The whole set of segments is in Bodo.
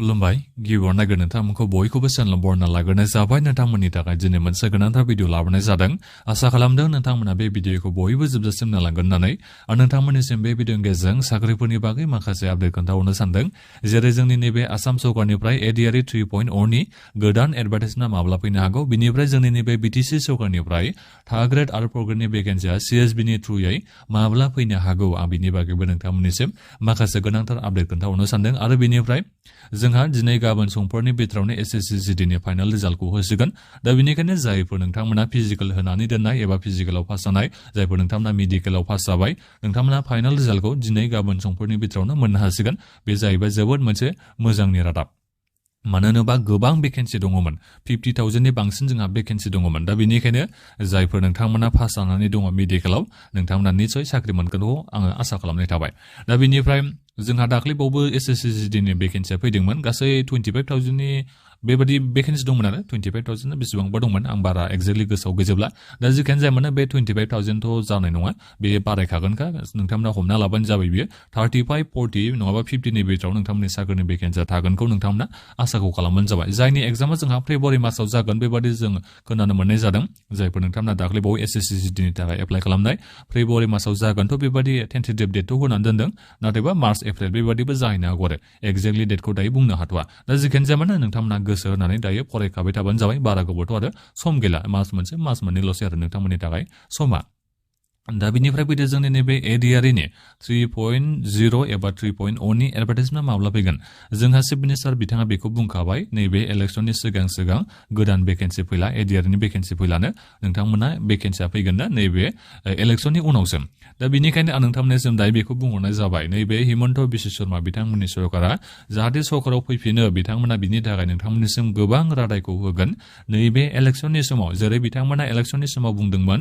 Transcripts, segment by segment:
खुलुमबाय गिबियाव नायगोन नोंथांमोनखौ बयखौबो चेनेल बरना लाग्रोनाय जाबाय नोंथांमोननि थाखाय दिनै मोनसे गोनांथार भिडिअ लाबोनाय जादों आसा खालामदों नोंथांमोना बे भिडिअखौ बयबो जोबजासिम नायलांगोन होननानै आरो नोंथांमोननिसिम बे भिडिअनि गेजेरजों साख्रिफोरनि बागै माखासे आपडेट खोन्थाहरनो सानदों जेरै जोंनि नैबे आसाम सरकारनिफ्राय ADRE 3.0 नि गोदान एडभार्टाइजमेन्टआ माब्ला फैनो हागौ बिनिफ्राय जोंनि नैबे BTC सरकारनिफ्राय थार्ड ग्रेड आरो फर्थ ग्रेडनि भेकेन्सिया CSB नि थ्रुयै माब्ला फैनो हागौ आं बिनि बागैबो नोंथांमोननिसिम माखासे गोनांथार आपडेट खोन्थाहरनो सानदों आरो बिनिफ्राय जोंहा दिनै गाबोन समफोरनि बिथोरावनो SSC नि फाइनाल रिजाल्टखौ होसिगोन दा बेनिखायनो जायफोर नोंथांमोना फिजिकेल होनानै दोननाय एबा फिजिकेलाव पास जानाय जायफोर नोंथांमोना मेडिकेलाव पास जाबाय नोंथांमोना फाइनाल रिजाल्टखौ दिनै गाबोन समफोरनि बिथोरावनो मोननो हासिगोन बे जाहैबाय जोबोद मोनसे मोजांनि रादाब मानो होनोबा गोबां भेकेन्सि दङमोन 50,000 नि बांसिन जोंहा भेकेन्सि दङमोन दा बेनिखायनो जायफोर नोंथांमोना पास जानानै दङ मेडिकेलाव नोंथांमोना निसय साख्रि मोनगोनखौ आङो आसा खालामनाय थाबाय दा बेनिफ्राय जोंहा दाख्लैबावबो SSC नि भेकेन्सिया फैदोंमोन गासै 25,000 नि बेबादि भेकेन्सि दंमोन आरो 25,000 बेसेबांबा दंमोन आं बारा एक्जेक्टलि गोसोआव गैजोबला दा जिखियानो जाया मानो बे 25,000 थ' जानाय नङा बे बारायखागोनखा नोंथांमोना हमना लाबानो जाबाय बियो 35, 40 नङाबा 50 नि बिथोराव नोंथांमोननि साख्रिनि भेकेन्सिया थागोनखौ नोंथांमोना आसाखौ खालामबानो जाबाय जायनि एग्जामा जोंहा फेब्रुवारि मासाव जागोन बेबादि जों खोनानो मोननाय जादों जायफोर नोंथांमोना दाख्लैबावै SSC नि थाखाय एप्लाइ खालामनाय फेब्रुवारि मासाव जागोनथ' बेबादि टेन्टेटिभ डेटखौ होनानै दोनदों नाथायबा मार्च एप्रिल बेबादिबो जाहैनो हागौ आरो एक्जेक्टलि डेटखौ दायो बुंनो हाथ'वा दा जिखियानो जाया मानो नोंथांमोना गोसो होनानै दायो फरायखाबाय थाबानो जाबाय बारा गोबावथ' आरो सम गैला मास मोनसे मास मोननैल'सै आरो नोंथांमोननि थाखाय समा दा बिनिफ्राय फैदो जोंनि नैबे ADRE नि 3.0 एबा 3.0 नि एडभार्टाइजमेन्टआ माब्ला फैगोन जोंहा चिफ मिनिस्टार बिथाङा बेखौ बुंखाबाय नैबे इलेक्सननि सिगां गोदान भेकेन्सि फैला ADRE नि भेकेन्सि फैलानो नोंथांमोना भेकेन्सिया फैगोन ना नैबे इलेक्सननि उनावसो दा बेनिखायनो आं नोंथांमोननिसिम दायो बेखौ बुंहरनाय जाबाय नैबे हिमन्त बिश्व शर्मा बिथांमोननि सरकारा जाहाथे सरकाराव फैफिनो बिथांमोना बिनि थाखाय नोंथांमोननिसिम गोबां रादायखौ होगोन नैबे इलेक्सननि समाव जेरै बिथांमोना इलेक्सननि समाव बुंदोंमोन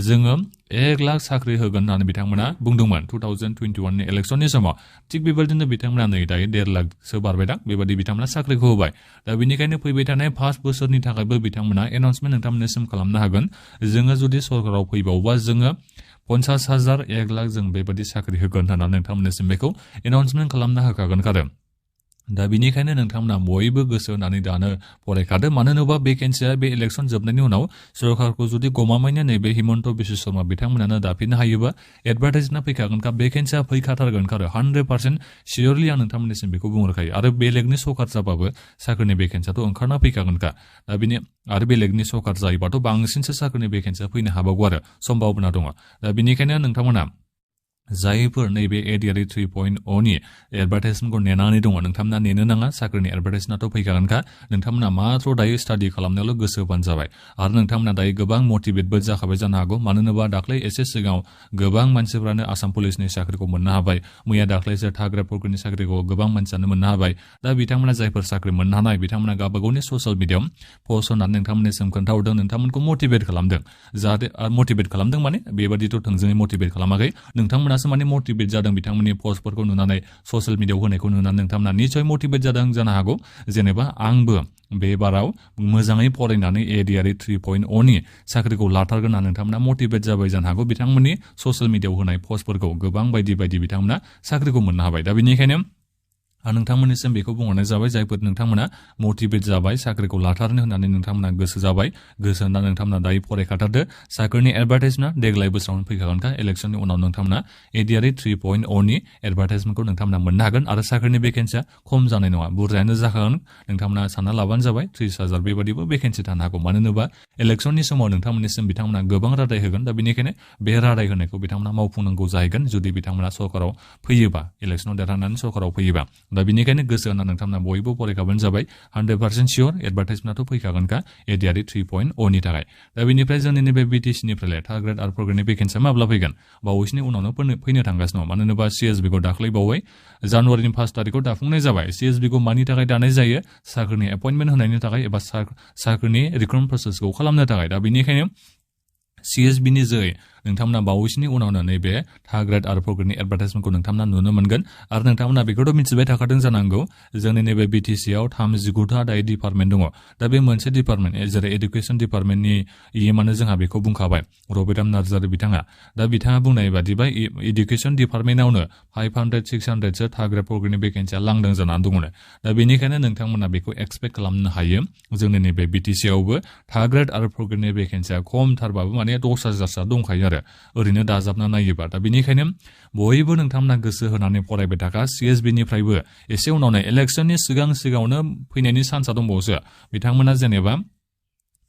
जोङो 1 लाख साख्रि होगोन होननानै बिथांमोना बुंदोंमोन 2021 नि इलेक्सननि समाव थिग बेबायदिनो बिथांमोना नै दायो 1.5 लाखसो बारबायदां बेबायदि बिथांमोना साख्रिखौ होबाय दा बेनिखायनो फैबाय थानाय 5 बोसोरनि थाखायबो बिथांमोना एनाउन्समेन्ट नोंथांमोननिसिम खालामनो हागोन जोङो जुदि सरकाराव फैबावोबा जोङो 50,000 1 लाख जों बेबायदि साख्रि होगोन होननानै नोंथांमोननिसिम बेखौ एनाउन्समेन्ट खालामना होखागोन आरो दा बेनिखायनो नोंथांमोना बयबो गोसो होनानै दानो फरायखादो मानो होनोबा भेकेन्सिया बे इलेक्सन जोबनायनि उनाव सरकारखौ जुदि गमामायैनो नैबे हिमन्त बिश्व शर्मा बिथांमोनानो दाफिननो हायोबा एडभार्टाइजमेन्टआ फैखागोनखा भेकेन्सिया फैखाथारगोनखा आरो 100% सियरलि आं नोंथांमोननिसिम बेखौ बुंहरखायो आरो बेलेगनि सरकार जाबाबो साख्रिनि भेकेन्सियाथ' ओंखारना फैखागोनखा दा बेनि आरो बेलेगनि सरकार जायोबाथ' बांसिनसो साख्रिनि भेकेन्सिया फैनो हाबावगौ आरो सम्भावना दङ दा बेनिखायनो नोंथांमोना जायफोर नैबे ADRE 3.0 नि एडभार्टाइजमेन्टखौ नेनानै दङ नोंथांमोना नेनो नाङा साख्रिनि एडभार्टाइजमेन्टआथ' फैखागोनखा नोंथांमोना माथ्र दायो स्टाडि खालामनायावल' गोसो होबानो जाबाय आरो नोंथांमोना दायो गोबां मटिभेटबो जाखाबाय जानो हागौ मानो होनोबा दाख्लै एसे सिगाङाव गोबां मानसिफ्रानो आसाम पुलिसनि साख्रिखौ मोननो हाबाय मैया दाख्लैसो थार्ड ग्रेड फर्थ ग्रेडनि साख्रिखौ गोबां मानसियानो मोननो हाबाय दा बिथांमोना जायफोर साख्रि मोननो हानाय बिथांमोना गावबा गावनि ससियेल मिडियायाव पस्ट होनानै नोंथांमोननिसिम खोन्थाहरदों नोंथांमोनखौ मटिभेट खालामदों जाहाथे मटिभेट खालामदों माने बेबादिथ' थोंजोङै मटिभेट खालामाखै नोंथांमोनासो माने मटिभेट जादों बिथांमोननि पस्टफोरखौ नुनानै ससियेल मिडियायाव होनायखौ नुनानै नोंथांमोना निसय मटिभेट जादों जानो हागौ जेनेबा आंबो बे बाराव मोजाङै फरायनानै ADRE 3.0 नि साख्रिखौ लाथारगोन होनना नोंथांमोना मटिभेट जाबाय जानो हागौ बिथांमोननि ससियेल मिडियायाव होनाय पस्टफोरखौ गोबां बायदि बिथांमोना साख्रिखौ मोननो हाबाय दा बेनिखायनो आं नोंथांमोननिसिम बेखौ बुंहरनाय जाबाय जायफोर नोंथांमोना मटिभेट जाबाय साख्रिखौ लाथारनो होननानै नोंथांमोना गोसो जाबाय गोसो होनना नोंथांमोना दायो फरायखाथारदो साख्रिनि एडभार्टाइजमेन्टआ देग्लाय बोसोरावनो फैखागोनखा इलेक्सननि उनाव नोंथांमोना ADRE 3.0 नि एडभार्टाइजमेन्टखौ नोंथांमोना मोननो हागोन आरो साख्रिनि भेकेन्सिया खम जानाय नङा बुरजायानो जाखागोन नोंथांमोना सानना लाबानो जाबाय 30,000 बेबादिबो भेकेन्सि थानो हागौ मानो होनोबा इलेक्सननि समाव नोंथांमोननिसिम बिथांमोना गोबां रादाय होगोन दा बेनिखायनो बे रादाय होनायखौ बिथांमोना मावफुंनांगौ जाहैगोन जुदि बिथांमोना सरकाराव फैयोबा इलेक्सनाव देरहानानै सरकाराव फैयोबा दा बेनिखायनो गोसो होना नोंथांमोना बयबो फरायखाबानो जाबाय 100% सियर एडभार्टाइजमेन्टआथ' फैखागोनखा ADRE 3.0 नि थाखाय दा बेनिफ्राय जोंनि नैबे BTC निफ्राय थार्ड ग्रेड आरो फर्थ ग्रेडनि भेकेन्सिया माब्ला फैगोन बावैसोनि उनावनो फैनो थांगासिनो दं मानो होनोबा CSB खौ दाख्लै बावै जानुवारिनि 1 तारिखआव दाफुंनाय जाबाय CSB खौ मानि थाखाय दानाय जायो साख्रिनि एपइन्टमेन्ट होनायनि थाखाय एबा साख्रिनि रिक्रुटमेन्ट प्रसेसखौ खालामनो थाखाय दा बेनिखायनो CSB नि जोहै नोंथांमोना बावैसोनि उनावनो नैबे थार्ड ग्रेड आरो फर्थ ग्रेडनि एडभार्टाइजमेन्टखौ नोंथांमोना नुनो मोनगोन आरो नोंथांमोना बेखौथ' मिथिबाय थाखादों जानांगौ जोंनि नैबे BTC आव 39टा दायो डिपार्टमेन्ट दङ दा बे मोनसे डिपार्टमेन्ट जेरै एडुकेसन डिपार्टमेन्टनि इएमआनो जोंहा बेखौ बुंखाबाय रबिराम नार्जारि बिथाङा दा बिथाङा बुंनाय बादिबा एडुकेसन डिपार्टमेन्टआवनो 500-600सो थार्ड ग्रेड फर्थ ग्रेडनि भेकेन्सिया लांदां जानानै दङ दा बेनिखायनो नोंथांमोना बेखौ एक्सपेक्ट खालामनो हायो जोंनि नैबे BTC आवबो थार्ड ग्रेड आरो फर्थ ग्रेडनि भेकेन्सिया खमथारबाबो माने 10,000सो दंखायो आरो ओरैनो दाजाबना नायोबा दा बेनिखायनो बयबो नोंथांमोना गोसो होनानै फरायबाय थाखा CSB निफ्रायबो एसे उनावनो इलेक्सननि सिगाङावनो फैनायनि चान्सआ दंबावोसो बिथांमोना जेनेबा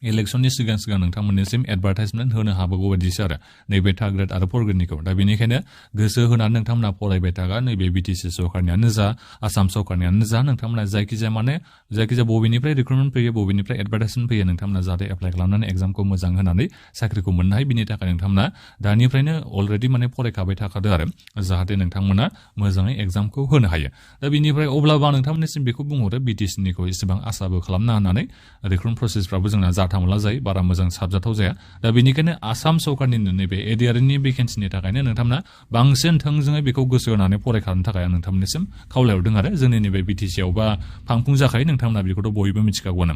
इलेक्सननि सिगां नोंथांमोननिसिम एडभार्टाइजमेन्ट होनो हाबावगौ बायदिसो आरो नैबे थार्ड ग्रेड आरो फर्थ ग्रेडनिखौ दा बेनिखायनो गोसो होनानै नोंथांमोना फरायबाय थागा नैबे BTC सरकारनियानो जा आसाम सरकारनियानो जा नोंथांमोना जायखिजाया बबेनिफ्राय रिक्रुटमेन्ट फैयो बबेनिफ्राय एडभार्टाइजमेन्ट फैयो नोंथांमोना जाहाथे एप्लाइ खालामनानै एग्जामखौ मोजां होनानै साख्रिखौ मोननो हायो बिनि थाखाय नोंथांमोना दानिफ्रायनो अलरेडि माने फरायखाबाय थाखादो आरो जाहाथे नोंथांमोना मोजाङै एग्जामखौ होनो हायो दा बिनिफ्राय अब्लाबो आं नोंथांमोननिसिम बेखौ बुंहरो BTC निखौ एसेबां आसाबो खालामना होननानै रिक्रुटमेन्ट प्रसेसफ्राबो जोंना जाथामला जायो बारा मोजां साबजाथाव जाया दा बेनिखायनो आसाम सरकारनिनो नैबे ADRE नि भेकेन्सिनि थाखायनो नोंथांमोना बांसिन थोंजोङै बेखौ गोसो होनानै फरायखानो थाखाय आं नोंथांमोननिसिम खावलायहरदों आरो जोंनि नैबे BTC आवबा फांफुं जाखायो नोंथांमोना बेखौथ' बयबो मिथिखागौआनो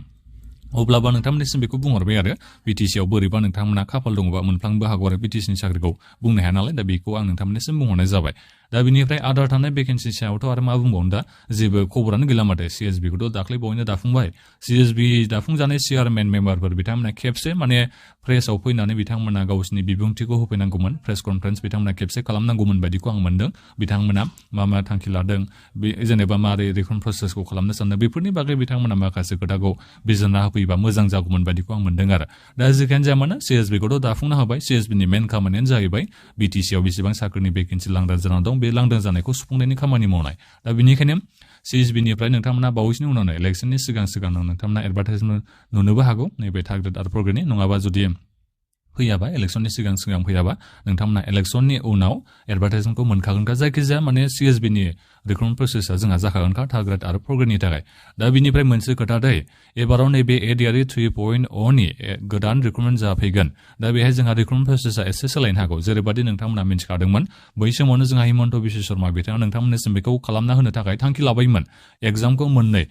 अब्लाबो नोंथांमोननिसिम बेखौ बुंहरबाय आरो BTC आव बोरैबा नोंथांमोना खाफाल दङबा मोनफ्लांबो हागौ आरो BTC नि साख्रिखौ बुंनो हाया नालाय दा बेखौ आं नोंथांमोननिसिम बुंहरनाय जाबाय दा बिनिफ्राय आदार थानाय भेकेन्सि सायावथ' आरो मा बुंबावनो दा जेबो खबरानो गैला माथो CSB खौथ' दाख्लै बावैनो दाफुंबाय CSB दाफुंजानाय चेयारमेन मेम्बारफोर बिथांमोना खेबसे माने प्रेसआव फैनानै बिथांमोना गावसिनि बिबुंथिखौ होफैनांगौमोन प्रेस कनफारेन्स बिथांमोना खेबसे खालामनांगौमोन बायदिखौ आं मोनदों बिथांमोना मा थांखि लादों बे जेनेबा मारै रिक्रुटमेन्ट प्रसेसखौ खालामनो सानदों बेफोरनि बागै बिथांमोना माखासे खोथाखौ बिजिरना होफैबा मोजां जागौमोन बायदिखौ आं मोनदों आरो दा जिखियानो जाया मानो CSB खौथ' दाफुंना होबाय CSB नि मेन खामानियानो जाहैबाय BTC आव बेसेबां साख्रिनि भेकेन्सि लांदां जानानै दं बे लांदां जानायखौ सुफुंनायनि खामानि मावनाय दा बेनिखायनो CSB निफ्राय नोंथांमोना बावैसोनि उनावनो इलेक्सननि सिगां नोंथांमोना एडभार्टाइजमेन्ट नुनोबो हागौ नैबे थार्ड ग्रेड आरो फर्थ ग्रेडनि नङाबा जुदि फैयाबा इलेक्सननि सिगां फैयाबा नोंथांमोना इलेक्सननि उनाव एडभार्टाइजमेन्टखौ मोनखागोनखा जायखिजाया माने CSB नि रिक्रुटमेन्ट प्रसेसआ जोंहा जाखागोनखा थार्ड ग्रेड आरो फर्थ ग्रेडनि थाखाय दा बिनिफ्राय मोनसे खोथा दै एबाराव नैबे ADRE 3.0 नि गोदान रिक्रुटमेन्ट जाफैगोन दा बेहाय जोंहा रिक्रुटमेन्ट प्रसेसआ एसे सोलायनो हागौ जेरैबादि नोंथांमोना मिथिखादोंमोन बै समावनो जोंहा हिमन्त बिश्व शर्मा बिथाङा नोंथांमोननिसिम बेखौ खालामना होनो थाखाय थांखि लाबायमोन एग्जामखौ मोननै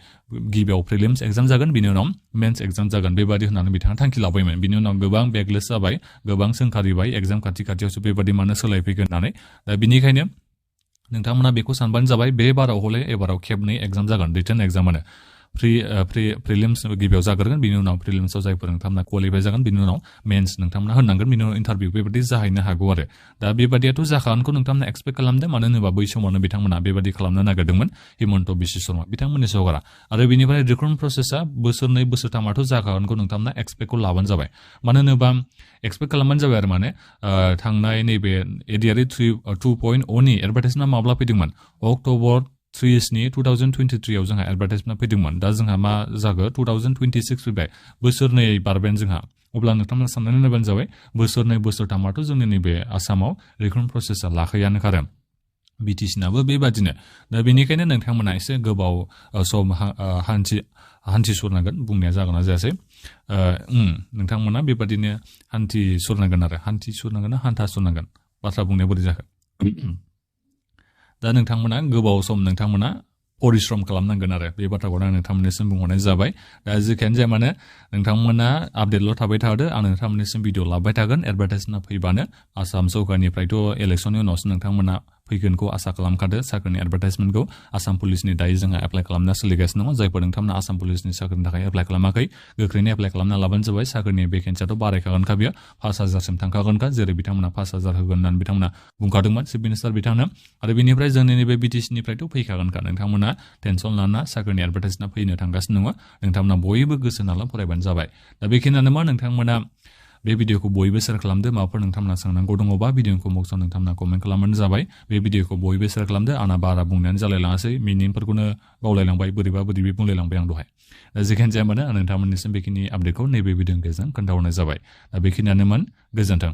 गिबियाव प्रिलिम्स एग्जाम जागोन बिनि उनाव मेन्स एग्जाम जागोन बेबादि होननानै बिथाङा थांखि लाबायमोन बिनि उनाव गोबां बेकलिस्ट जाबाय गोबां सोंखारिबाय एग्जाम खाथियावसो बेबादि मानो सोलायफैगोन होननानै दा बिनिखायनो नोंथांमोना बेखौ सानबानो जाबाय बे बाराव हले एबाराव खेबनै एग्जाम जागोन रिटेन एग्जामानो प्रिलिम्स गिबियाव जागोन बिनि उनाव प्रिलिम्सआव जायफोर नोंथांमोना क्वालिफाइ जागोन बिनि उनाव मेन्स नोंथांमोना होनांगोन बिनि उनाव इन्टारभिउ बेबादि जाहैनो हागौ आरो दा बेबादियाथ' जाखागोनखौ नोंथांमोना एक्सपेक्ट खालामदों मानो होनोबा बै समावनो बिथांमोना बेबादि खालामनो नागिरदोंमोन हिमन्त बिश्व शर्मा बिथांमोननि सरकारा आरो बेनिफ्राय रिक्रुटमेन्ट प्रसेसआ बोसोरनै बोसोरथामाथ' जाखागोनखौ नोंथांमोना एक्सपेक्टखौ लाबानो जाबाय मानो होनोबा एक्सपेक्ट खालामबानो जाबाय आरो माने थांनाय नैबे ADRE 2.0 नि एडभार्टाइजमेन्टआ माब्ला फैदोंमोन अक्ट'बर 2023 आव जोंहा एडभार्टाइजमेन्ट फैदोंमोन दा जोंहा मा जागो 2026 फैबाय बोसोरनै बारबाय जोंहा अब्ला नोंथांमोना साननानै नायबानो जाबाय बोसोरनै बोसोरथामाथ' जोंनि नैबे आसामाव रिक्रुटमेन्ट प्रसेसआ लाखैयानो खारो BTC नाबो बेबादिनो दा बेनिखायनो नोंथांमोना एसे गोबाव सम हान्थिसरनांगोन बुंनाया जागोन ना जायासै नोंथांमोना बेबादिनो हान्थिसरनांगोन ना हान्थासरनांगोन बाथ्रा बुंनाया बोरै जाखो दा नोंथांमोना गोबाव सम नोंथांमोना परिश्रम खालामनांगोन आरो बे बाथ्राखौ आं नोंथांमोननिसिम बुंहरनाय जाबाय दा जिखियानो जाया मानो नोंथांमोना आपडेटल' थाबाय थादो आं नोंथांमोननिसिम भिडिअ लाबाय थागोन एडभार्टाइजमेन्ट फैबानो आसाम सरकारनिफ्रायथ' इलेक्सननि उनावसो नोंथांमोना फैगोनखौ आसा खालामखादो साख्रिनि एडभार्टाइजमेन्टखौ आसाम पुलिसनि दायो जोंहा एप्लाइ खालामना सोलिगासिनो दङ जायफोर नोंथांमोना आसाम पुलिसनि साख्रिनि थाखाय एप्लाइ खालामाखै गोख्रैनो एप्लाइ खालामना लाबानो जाबाय साख्रिनि भेकेन्सियाथ' बारायखागोनखा बियो 5,000सिम थांखागोनखा जेरै बिथांमोना 5,000 होगोन होननानै बिथांमोना बुंखादोंमोन चिफ मिनिस्टार बिथांनो आरो बेनिफ्राय जोंनि नैबे BTC निफ्रायथ' फैखागोनखा नोंथांमोना टेनसन लाना साख्रिनि एडभार्टाइजमेन्टआ फैनो थांगासिनो दङ नोंथांमोना बयबो गोसो नाला फरायबानो जाबाय दा बेखिनियानो मा नोंथांमोना बे भिडिअखौ बयबो शेयार खालामदो माबाफोर नोंथांमोना सोंनांगौ दङबा भिडिअखौ बक्सआव नोंथांमोना कमेन्ट खालामबानो जाबाय बे भिडिअखौ बयबो शेयार खालामदो आंना बारा बुंनायानो जालायलाङासै मिनिंफोरखौनो बावलायलांबाय बोरैबा बुंलायलांबाय आं दहाय दा जेखियानो जाया मानो आं नोंथांमोननिसिम बेखिनि आपडेटखौ नैबे भिडिअनि गेजेरजों खोन्थाहरनाय जाबाय दा बेखिनियानोमोन गोजोन्थों